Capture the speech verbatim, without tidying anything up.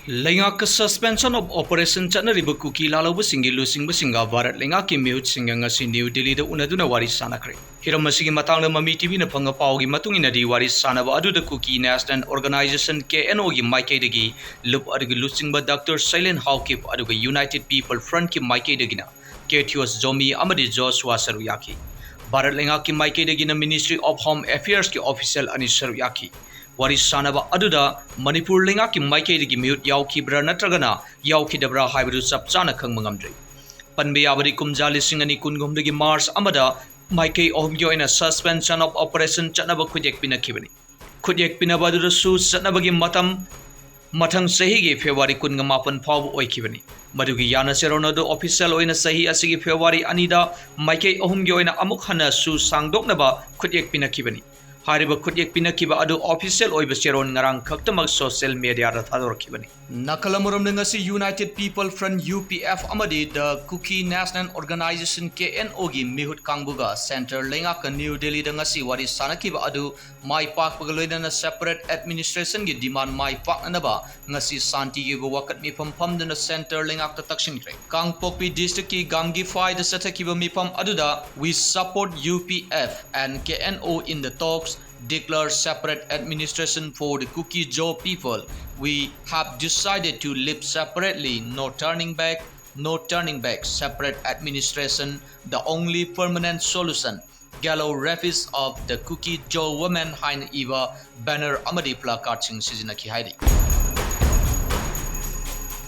ꯂꯩꯉꯥꯛꯀ Suspension of Operation ꯆꯠꯅꯔꯤꯕ ꯀꯨꯀꯤ ꯂꯥꯜꯍꯧꯕꯁꯤꯡꯒꯤ ꯂꯨꯆꯤꯡꯕꯁꯤꯡꯒ ꯚꯥꯔꯠ ꯂꯩꯉꯥꯛꯀꯤ ꯃꯤꯍꯨꯠꯁꯤꯡꯒ ꯉꯁꯤ ꯅ꯭ꯌꯨ ꯗꯤꯜꯂꯤꯗ ꯎꯅꯗꯨꯅ ꯋꯥꯔꯤ ꯁꯥꯟꯅꯈ꯭ꯔꯦ꯫ ꯍꯤꯔꯝ ꯑꯁꯤꯒꯤ ꯃꯇꯥꯡꯗ ꯃꯃꯤ ꯇꯤꯚꯤꯅ ꯐꯪꯕ ꯄꯥꯎꯒꯤ ꯃꯇꯨꯡ ꯏꯟꯅꯗꯤ, ꯋꯥꯔꯤ ꯁꯥꯟꯅꯕ ꯑꯗꯨꯗ ꯀꯨꯀꯤ National Organisation, ꯀꯦ ꯑꯦꯟ ꯑꯣꯒꯤ ꯃꯥꯏꯀꯩꯗꯒꯤ ꯂꯨꯞ ꯑꯗꯨꯒꯤ ꯂꯨꯆꯤꯡꯕ ꯗꯥꯛꯇꯔ ꯁꯩꯂꯦꯟ ꯍꯥꯎꯀꯤꯞ ꯑꯗꯨꯒ United People Frontꯀꯤ ꯃꯥꯏꯀꯩꯗꯒꯤꯅ ꯀꯦꯊꯤꯌꯣꯁ ꯖꯣꯃꯤ ꯑꯃꯗꯤ ꯖꯣꯁꯨꯋꯥ ꯁꯔꯨꯛ ꯌꯥꯈꯤ꯫ ꯚꯥꯔꯠ ꯂꯩꯉꯥꯛꯀꯤ ꯃꯥꯏꯀꯩꯗꯒꯤꯅ Ministry of Home Affairsꯀꯤ official ꯑꯅꯤ ꯁꯔꯨꯛ ꯌꯥꯈꯤ꯫ ꯋꯥꯔꯤ ꯁꯥꯟꯅꯕ ꯑꯗꯨꯗ ꯃꯅꯤꯄꯨꯔ ꯂꯩꯉꯥꯛꯀꯤ ꯃꯥꯏꯀꯩꯗꯒꯤ ꯃꯤꯍꯨꯠ ꯌꯥꯎꯈꯤꯕ꯭ꯔꯥ ꯅꯠꯇ꯭ꯔꯒꯅ ꯌꯥꯎꯈꯤꯗꯕ꯭ꯔꯥ ꯍꯥꯏꯕꯗꯨ ꯆꯞ ꯆꯥꯅ ꯈꯪꯕ ꯉꯝꯗ꯭ꯔꯤ꯫ ꯄꯟꯕ ꯌꯥꯕꯗꯤ, ꯀꯨꯝꯖꯥ ꯂꯤꯁꯤꯡ ꯑꯅꯤ ꯀꯨꯟꯒꯨꯝꯗꯒꯤ ꯃꯥꯔꯆ ꯑꯃꯗ ꯃꯥꯏꯀꯩ ꯑꯍꯨꯝꯒꯤ ꯑꯣꯏꯅ Suspension of Operation ꯆꯠꯅꯕ ꯈꯨꯠꯌꯦꯛ ꯄꯤꯅꯈꯤꯕꯅꯤ꯫ ꯈꯨꯠꯌꯦꯛ ꯄꯤꯅꯕ ꯑꯗꯨꯗꯁꯨ ꯆꯠꯅꯕꯒꯤ ꯃꯇꯝ ꯃꯊꯪ ꯆꯍꯤꯒꯤ ꯐꯦꯕ꯭ꯔꯨꯋꯥꯔꯤ ꯀꯨꯟꯒ ꯃꯥꯄꯟ ꯐꯥꯎꯕ ꯑꯣꯏꯈꯤꯕꯅꯤ꯫ ꯃꯗꯨꯒꯤ ꯌꯥꯅ ꯆꯦꯔꯣꯟ ꯑꯗꯨ official ꯑꯣꯏꯅ ꯆꯍꯤ ꯑꯁꯤꯒꯤ ꯐꯦꯕ꯭ꯔꯨꯋꯥꯔꯤ ꯑꯅꯤꯗ ꯃꯥꯏꯀꯩ ꯑꯍꯨꯝꯒꯤ ꯑꯣꯏꯅ ꯑꯃꯨꯛ ꯍꯟꯅ ꯁꯨ ꯁꯥꯡꯗꯣꯛꯅꯕ ꯈꯨꯠꯌꯦꯛ ꯄꯤꯅꯈꯤꯕꯅꯤ꯫ ꯍꯥꯏꯔꯤꯕ ꯈꯨꯠꯌꯦꯛ ꯄꯤꯅꯈꯤꯕ ꯑꯗꯨ official ꯑꯣꯏꯕ ꯆꯦꯔꯣꯟ ꯉꯔꯥꯡ ꯈꯛꯇꯃꯛ social mediaꯗ ꯊꯥꯗꯣꯔꯛꯈꯤꯕꯅꯤ꯫ ꯅꯥꯀꯜ ꯑꯃꯔꯣꯝꯗ, ꯉꯁꯤ United People Front, U P F, ꯑꯃꯗꯤ The Kuki National Organisation, K N ꯑꯣꯒꯤ ꯃꯤꯍꯨꯠ ꯀꯥꯡꯕꯨꯒ centre ꯂꯩꯉꯥꯛꯀ ꯅ꯭ꯌꯨ ꯗꯤꯜꯂꯤꯗ ꯉꯁꯤ ꯋꯥꯔꯤ ꯁꯥꯟꯅꯈꯤꯕ ꯑꯗꯨ ꯃꯥꯏ ꯄꯥꯛꯄꯒ ꯂꯣꯏꯅꯅ separate administrationꯒꯤ demand ꯃꯥꯏ ꯄꯥꯛꯅꯅꯕ ꯉꯁꯤ ꯁꯥꯟꯇꯤꯒꯤ ꯑꯣꯏꯕ ꯋꯥꯀꯠ ꯃꯤꯐꯝ ꯐꯝꯗꯨꯅ centre ꯂꯩꯉꯥꯛꯇ ꯇꯛꯁꯤꯟꯈ꯭ꯔꯦ꯫ ꯀꯥꯡꯄꯣꯛꯄꯤ districtꯀꯤ ꯒꯥꯝꯒꯤꯐꯥꯏꯗ ꯆꯠꯊꯈꯤꯕ ꯃꯤꯐꯝ ꯑꯗꯨꯗ, "We support U P F and K N O in the talks, declare separate administration for the Kuki-Zo people. We have decided to live separately, no turning back, no turning back, separate administration, the only permanent solution. Galo Ravis of the Kuki-Zo Women" ꯍꯥꯏꯅ ꯏꯕ banner ꯑꯃꯗꯤ placardꯁꯤꯡ ꯁꯤꯖꯤꯟꯅꯈꯤ ꯍꯥꯏꯔꯤ꯫